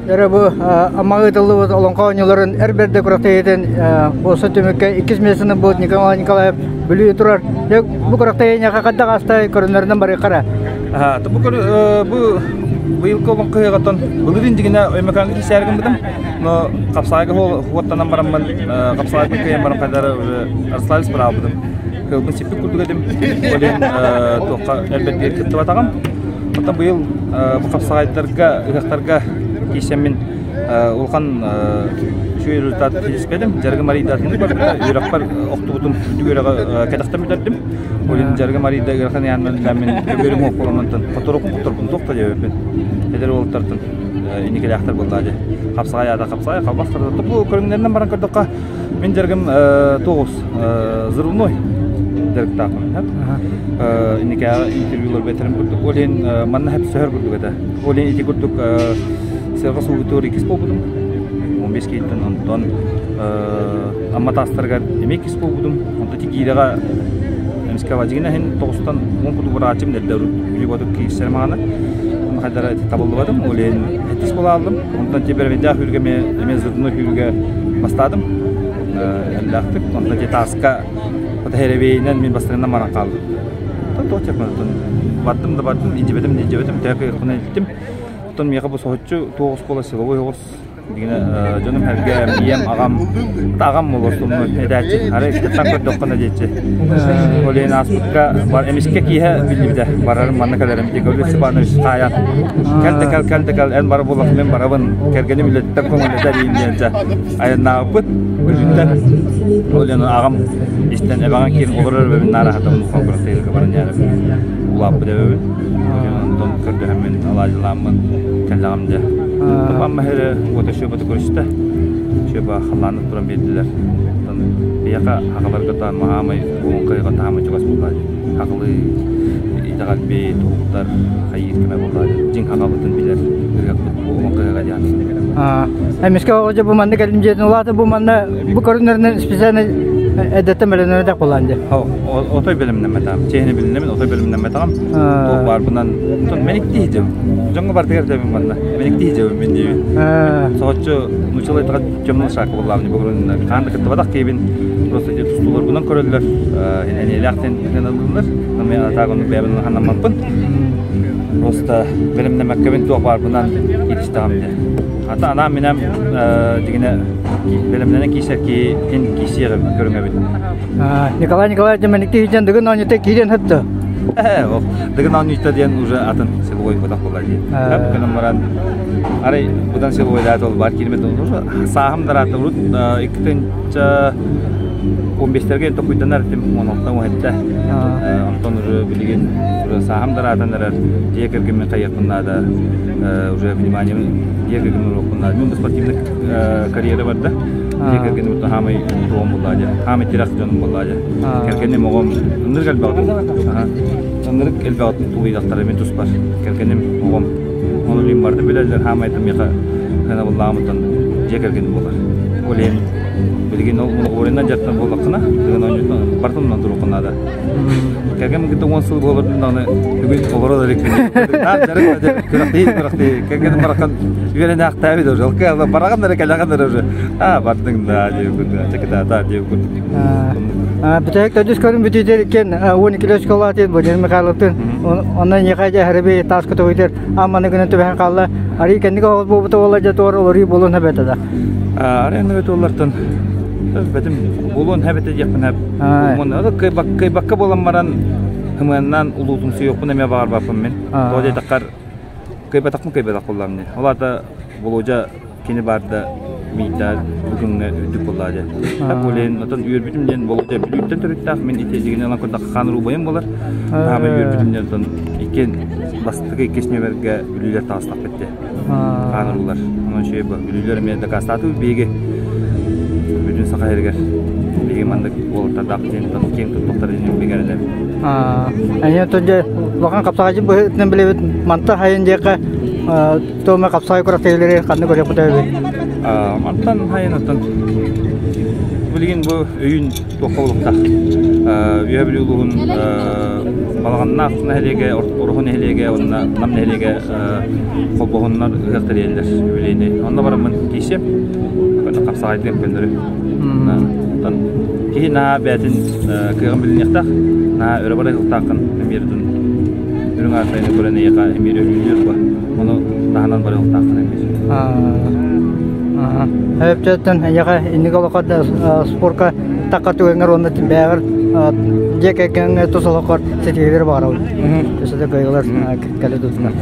Эрэ бу Амма ыытыллыбыт олоҥхо оонньууларын эр бэрдэ күрэхтэһиитин буолса түмүккэ иккис миэстэни булбут Николай Николаев Бүлүү турар. Бу күрэхтэһиинэхэ хайдах ааста көрүннэринэн барыахха эрэ. Бу бу быйылгы олоҥхо ыһыаҕыттан былырыын дьиҥинэ Өймөкөөҥҥө тиийсээри гыммытым. Но хапсаайга хуоттанан бараммын хапсаайбын кыайан баран хайдары уже Арславец быраабытым. Кыылбын сиппит курдук этим. Ол иһин туохха элбэтигэр кыттыбатаҕым. Оттон быйыл бу хапсаҕайдарга, ыһыахтарга киирсэммин улахан үчүгэй результат ситиспэтим. Дьарыгым арыйдаатыннык барбыта. Үөрэхпэр охтубутум, үрдүк үөрэҕи кэтэхтэн бүтэрдим. Ол иһин дьарыгым арыйда ыарахан ыйааннан мин көбүөрүм уох буоламмын хоторукум хоторбун туох да диэбиппин. Эдэр уолаттартан инникилээхтэр буоллаа дии. Хапсаҕай аата хапсаҕай, халбас тарда. Бу көрүҥнэринэн баран көрдөххө, Мин дьарыгым тоҕус взрывной дьарыктаахпын. Инникээҕи интервьюларга этэрим курдук. Ол иһин манна сөһөр курдук этэ. Ол иһин ити курдук сыарҕа суугутугар иккис буолбутум. 15 киһиттэн онтон Амма таастарыгар эмиэ иккис буолбутум. Онтон Тигиирэҕэ эмискэ Вадигина иһин тоҕустан уон курдук бырааччым эрдэ урут отут киирсэрим аҕана. Хайдара табыллыбатым. Ол иһин сэттис буолааллым. Онтон Тибервейдээх сүүрүгэ эмиэ эмиэ взрывной сүүрүгэ бастаатым. Эллээхтик. Онтон тааска Фотохеревейинэн мин бастакынан баран хааллым. Оттон туох диэхпин оттон бардым да бардым, илдьибэтим да илдьибэтим, төһө кыайыахпынан илтим. Оттон миэхэ бу соһуччу туох оскуола силовой оҕус Дигинэ дьонум сэргэм, ийэм, аҕам, аҕам олорсуммут этээччи, арай кыттан көрдөххүнэ диэччи. Ол иһин ааспыкка эмискэ киэһэ биллибитэ, барарым манна кэлэрим Гаврил Степанович хаайан кэл да кэл, кэл да кэл, эн бара буоллаххына мин барабын, кэргэним үлэтиттэн көҥүллэтэр диэн дьэ айаннаабыппыт өлүүттэн. Ол иһин аҕам истэн эбэҕин киирэн олорор эбэбин наара хатабын холбура баран иһэрим улааппыт эбэбин. Онтон көрдөһөммүн алаадьылааммын кэллэҕим дьэ. Амма иһэрэ уота шөбөтө көрүстэ. Шөбө халлааннык туран биэрдилэр. Оттон биһиэхэ хахаларга таан маһаамай уон кыйга таамай чугас буоллаа дии. Хахалыы итэҕэлбит, уһуктар, хайыыр кэмэ буоллаа дии. Дьиҥ хахабытын билэр ыһыахпыт уон кыйга диэн. Эмискэ оҕо бу манна кэлим дьиэтин улаата бу манна бу көрүнэринэн специально эдэттэн бэлэмнэммэтэх буолаан дии. Отой бэлэмнэммэтэҕим. Чиэһинэ билиннэмин, отой бэлэмнэммэтэҕим. Туох баарбынан мэниктии сылдьабын. Дьоҥҥо барытыгар этэбин манна. Мэниктии сылдьабын мин диибин. Соһуччу нууччалыы эттэххэ темный шаг буоллаҕым бүгүн хаан да кыттыбатах киһибин. Просто тустууларбынан көрөллөр. Эниэлээхтэн ыллылар. Мен атаак оннук бэйэбин ханаммаппын. Просто бэлэмнэммэккэбин туох баарбынан иитистэҕим дии. Ата анаан минэм дигинэ бэлэмнэнэн киисэр киһи киисиэҕи көрүҥэбин. Николай Николаевич мэникти сылдьан Дыгын оонньуута киирэн сытта. Ол Дыгын оонньуута диэн уже атын силовой бытах буолар дии. Хөп гынан баран арай будан силовойдаат ол бар киирмет уже сааһым дараата урут иккитинчэ он бестерге токуйданар этим он алтан уһэтте. Онтон уже билигин уже сааһым дараатан эрэр дьиэ кэргэммин хайыахпын наада уже внимание дьиэ кэргэммин уруохпун наада. Мин спортивный карьера барда. Дьиэ кэргэним хаамай туом буллаа дьэ. Хаамай тирэх дьонум буллаа дьэ. Кэргэним оҕом ынырык элбэҕитин ынырык элбэҕитин тулуйдахтара мин туспар. Кэргэним оҕом ону илин барда билэллэр хаамайтым миэхэ ханабыллаамыттан дьиэ кэргэним буолар. Ол иһин билигин ол моногоринан дьарыктан буоллаххына, тыгын оонньуутун барытын оннун туруоххун наада. Кэргэн кытта 10 сыл буолбутун даҕаны бүгүн олорор иликпин. Наар дьарык күрэхтэһии күрэхтэһии. Кэргэним барахан үөрэнээхтээбит уже. Бараҕын эрэ кэлэҕин эрэ уже. Аа бардыҥ да диэбит курдук. Чакытаата диэбит курдук. Бүтэһик төрдүс көрүн бүтүүтэр иккен 12 оскуолаатын Владимир Михайловтын онно ньыхай дьэһэрэби таас көтөҕүтэр амманы гынан түбэһэн хаалла. Арый кэнники оҕол буолбута буолла дьэ туор олоруу буолуон эбэтэ да. Арай анныгы туоллартан бэтим буолуон эбэтэ диэхпин Кыайбакка буолан баран һымыаннаан улуутумсуйуохпун эмиэ баҕарбаппын мин. Тоҕо диэтэххэр кыайбатахпын кыайбатах буоллаҕым дии. Ол аата Болуодьа кини баар да миитээ бүгүҥҥэ үрдүк буоллаҕа дии. Ол иһин оттон үөрбүтүм диэн Болуодьа Бүлүүттэн төрүттээх мин ити дьигини ылан көрдөххө хаан уруубайым буолар. Таабай үөрбүтүм диэн оттон иккиэн бастакы иккис нүөмэргэ Бүлүүлэр таҕыстахпыт дии. Хаанырылар. Онон үчүгэй бу. Бүлүүлэр эмиэ дакаастаатыбыт биһиги бүтүн Саха сиригэр биһиги маннык уолаттардаах диэн киэҥ туттуохтара диэн бигэ эрэнэбит. Эйиэ оттон дьэ улахан хапсаҕайдьыт быһыытынан билэбит манта хайын диэххэ туома хапсаҕай күрэхтэһиилэри ханна көрүөхпүт эбит? Мантан хайын оттон билигин бу өйүн туохха булуохтаах. Үөһэ Бүлүү улууһун Балаҕаннаах нэһилиэгэ, Ороһу нэһилиэгэ уонна Нам нэһилиэгэ холбоһуннар ыһыах тэрийэллэр үбүлүөйнэй. Онно бараммын киирсиэм. Хапсаҕайдыам көннөрү. Оттон киһи наһаа бэйэтин кыаҕын билиниэхтээх, наһаа өрө барыахтааххын эмиэрдин үрүҥ аатайны көрөн эйиэхэ эмиэ өрүүлүөр ба. Ону таһынан барыахтааххын эмиэ. Өптөттөн эйиэхэ инники олоххо спорка такка түгэҥҥэр уонна бэйэҕэр дьиэ кэргэҥҥэ тус олоххор ситиһиилэр баҕарабын. Өссө да кыайыылар кэлэ турдунар.